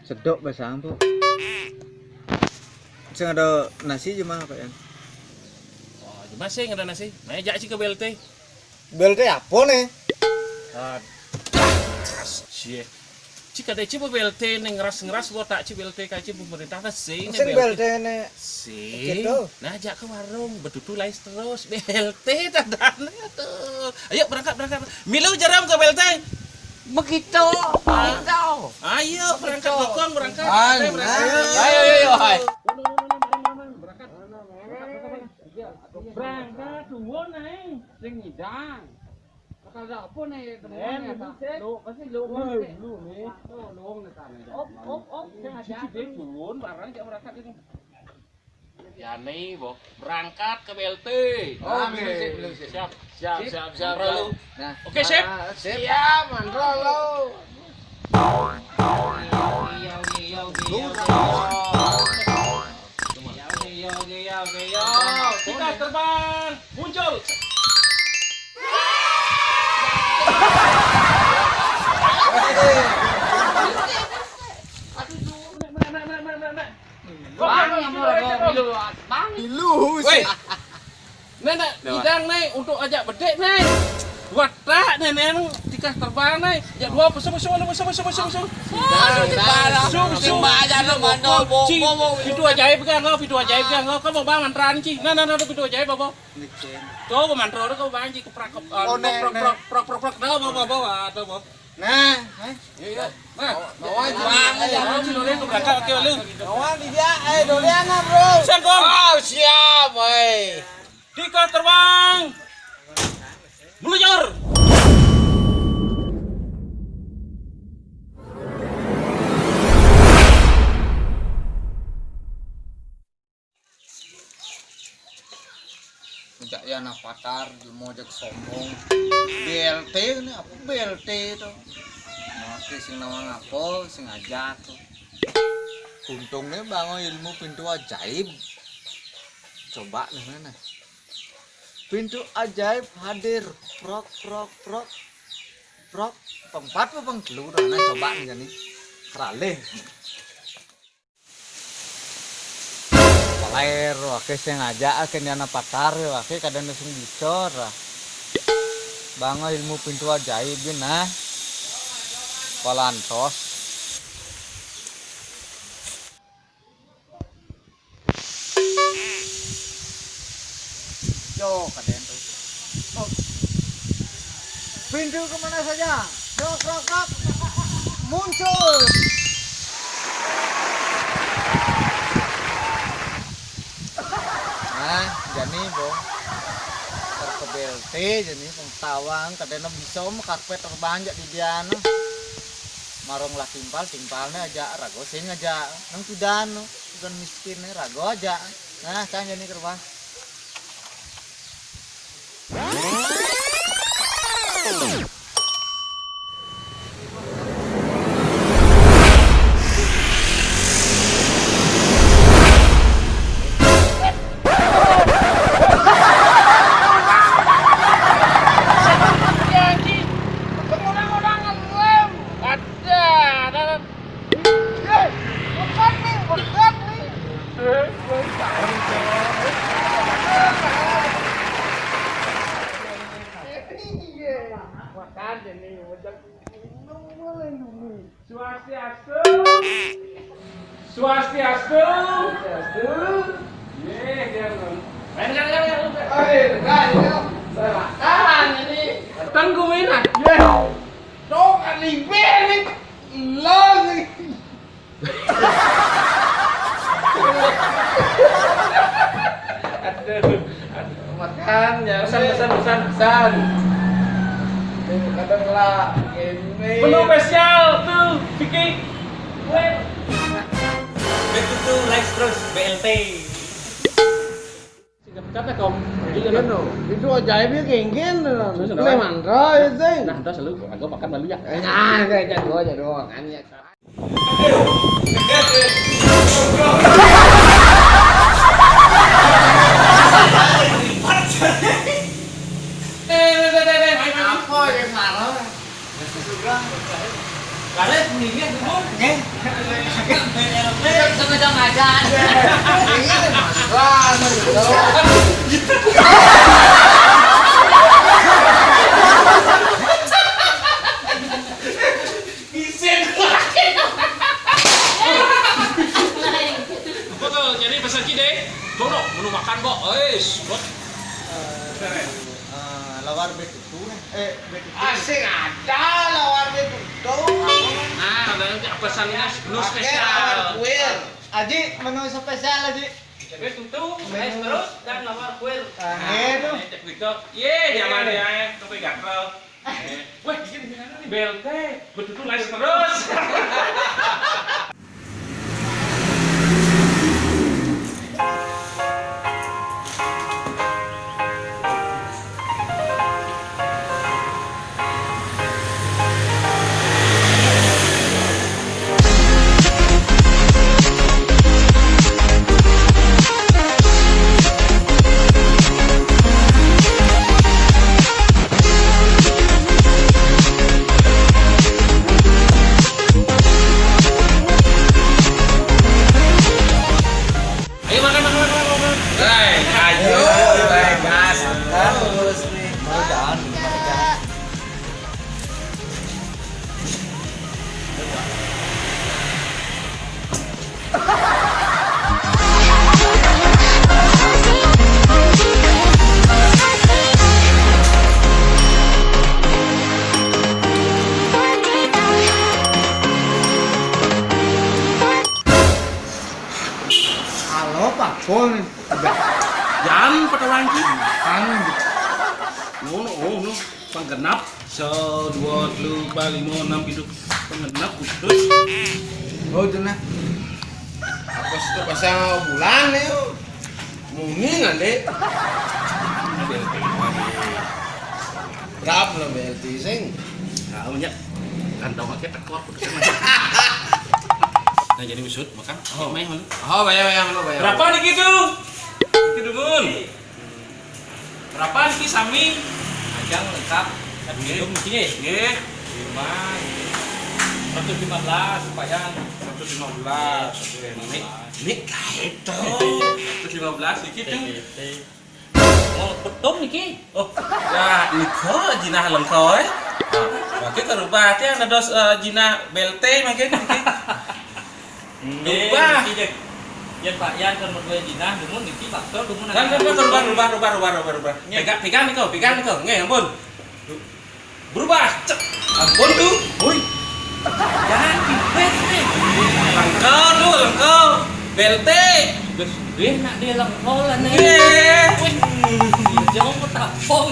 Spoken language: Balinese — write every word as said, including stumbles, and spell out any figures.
Sedok basang, Bu. Sing ada nasi cuma apa ya? Oh, cuma sing ada nasi. Nah, jak ci ke B L T. B L T apa nih? Ah, cie. Ci kada ci B L T nih ngeras-ngeras botak ci B L T kaci pemerintah ta sing nih Sing B L T. B L T nih. Sing. Gitu. Nah, jak ke warung, betutu lais terus. B L T tadane tuh. Ayo berangkat, berangkat. Milu jaram ke B L T. Begitu, begitu. Ayo berangkat, Begitu. Kokong berangkat. Ayo, Ayo, berangkat. Ayo, ayo, ayo, hai. Berangkat. Berangkat, tuh, naik. Sing ngidang. Bakal ada apa nih, temuan ya, lu, Kak? Lu, pasti lu, Wah, nih. Lu, nih. Tuh, lu, nih, tanah. Op, op, op, sing Cici aja. Dia turun, barang jak berangkat ini. Ya nih, Bo. Berangkat ke B L T. Oh, Ah, belum sih, belum sih. Siap, siap, Sip. Siap, siap, Mandro siap. Lu. Nah. Oke, sip. Ah, sip. Siap, Mandro lu. Iya, iya, iya, iya, iya, iya. Iya, iya, iya, iya, iya. Kita terbang, muncul. Aduh, nek, nek, nek. Bang, yang mau, bang, milu, bang. Milu. Woi. Nek, nek, Dah, Pak. Idang, nek, untuk ajak bedek, nek. Watak, nek, nek, tikah terbang, nek. Ya, dua, pesu, pesu, pesu, pesu, pesu, pesu. Dah, dah, dah. Pesu, pesu. Sing baca, no, mandor, bo, Ci, bo, bo, bo. Pintu ajaib kan, lo, pintu ajaib kan, lo. Kamu bang, manteran, Ci. Nah, nah, nah, pintu ajaib apa? Tuh, mantra, tuh, bang, Ci, keprak, kep-, eh, Oh, nek, prok, nek. Prok, prok, prok, prok, dah, bawa, bawa, bawa, tuh, bawa. Nah, eh? Iya, iya. Nah. Bawa, bawa aja. Bang, ayo, lu, lu, lu, berangkat, oke, lu. Bawa di dia, eh, dolian, ah, bro. Sengkong. Oh, siap, eh. Tika terbang. Meluncur. Cak ya anak patar, mau jak sombong. B L T ini apa B L T itu? Oke, sing nama ngapa, sing ajak tuh. Untungnya bangun ilmu pintu ajaib. Coba nih mana? Pintu ajaib hadir. Prok, prok, prok. Prok. Pengpat apa pengtelu dah, nah, coba nih, nih. Keralih. Paler, wake sing ngajak, ake nyana patar, wake kadang sing dicor, ah. Bang, ilmu pintu ajaib, gin, nah. Palantos. Yo, kadang tuh. Oh. Pintu kemana saja? Dok, dok, dok. Muncul. Nah, jani, Bong. Terkebel T, jani pengtawang, kadena bisa om karpet terbanjak di diana. Marung lah timpal, timpalnya aja, rago sing aja. Nang pidan, bukan miskin, rago aja. Nah, cang jani kerbang. Ada, ada. Eh, bukan nih, bukan nih. Makan ini, macam ini. Swastiastu. Swastiastu. Swastiastu. Nih, dia belum. Main kan, kan, kan. Ayo, kan, ya. Makan ini. Tunggu, Mina. Ya. Dok, alibin nih. Lo nih. Aduh, aduh, makan ya. Pesan, pesan, pesan, pesan. Ini kadang lah, ini. Menu spesial tuh, Vicky. Begitu, like terus, B L T. Singkat kata, Kom. Iya, no. Itu ajaibnya genggen, no. Terus, no. Leman, Roy, Zeng. Nah, terus lu, aku makan malu ya. Eh, nah, kayak jago aja doang, kan, ya. Apa yang marah? Sudah. Kalian mendingnya dulu. Nggih. Isin. Apa tuh? Jadi pesan kide. Dono, menu makan, Bo. Ais, Bo. Eh, lawar betutu, eh, betutu. Asing ada lawar betutu. Nah, ada pesannya menu spesial. Lawar kuir. Aji, menu spesial, Aji. Betutu, ais terus, dan lawar kuir. Ah, iya tuh. Cek Victor. Ye, jangan ya, sampai gatel. Eh, weh, ini gimana nih? B L T, betutu ais terus. Ayo makan, makan, makan, makan, makan. Hai, ayo, hai, gas. Terus nih, mau jangan, mau jangan. Halo, Pak Pol. Jan, pada wanci. Anu. No, no, oh, no. Panggenap. So, dua, telu, empat, lima, enam, pitu. Panggenap, putus. Oh, itu nah. Apa sih, pasang bulan nih, yo? Muni nggak, Dek? Berapa lah B L T, sing? Nah, punya kantong aja tekor, putus. Nah, jadi usut, makan. Oh. Main malu. Oh, bayar, bayar, malu, bayar. Berapa nih gitu? Itu dumun. Berapa niki sami? Ajang lengkap. Nggih. Minum niki nggih. Nggih. Lima. Seratus lima belas, Pak Yan. Seratus lima belas. Nggih, seratus lima belas. Nggih. Nggih, kae to. Seratus lima belas niki, Cung. T T T. Oh, petum niki. Oh, ya, nika jinah lengko, eh. Nah, mangke kerubah tiang dados, eh, jinah B L T mangke niki. Nggih, rubah. Niki, Jek. Yen Pak Yan kan mertua jinah, dumun niki faktor, dumun. Kan, kan, kan, rubah, rubah, rubah, rubah, rubah, rubah. Nggih. Pegang, pegang niku, pegang niku. Nggih, ampun. Berubah. Cek. Ampun, tuh. Woi. Jangan dibet nih. Lengkau, tuh, lengkau. B L T. Wis, wis, nak dia lengkau lah, nih. Nggih. Wis. Jangan ketapong.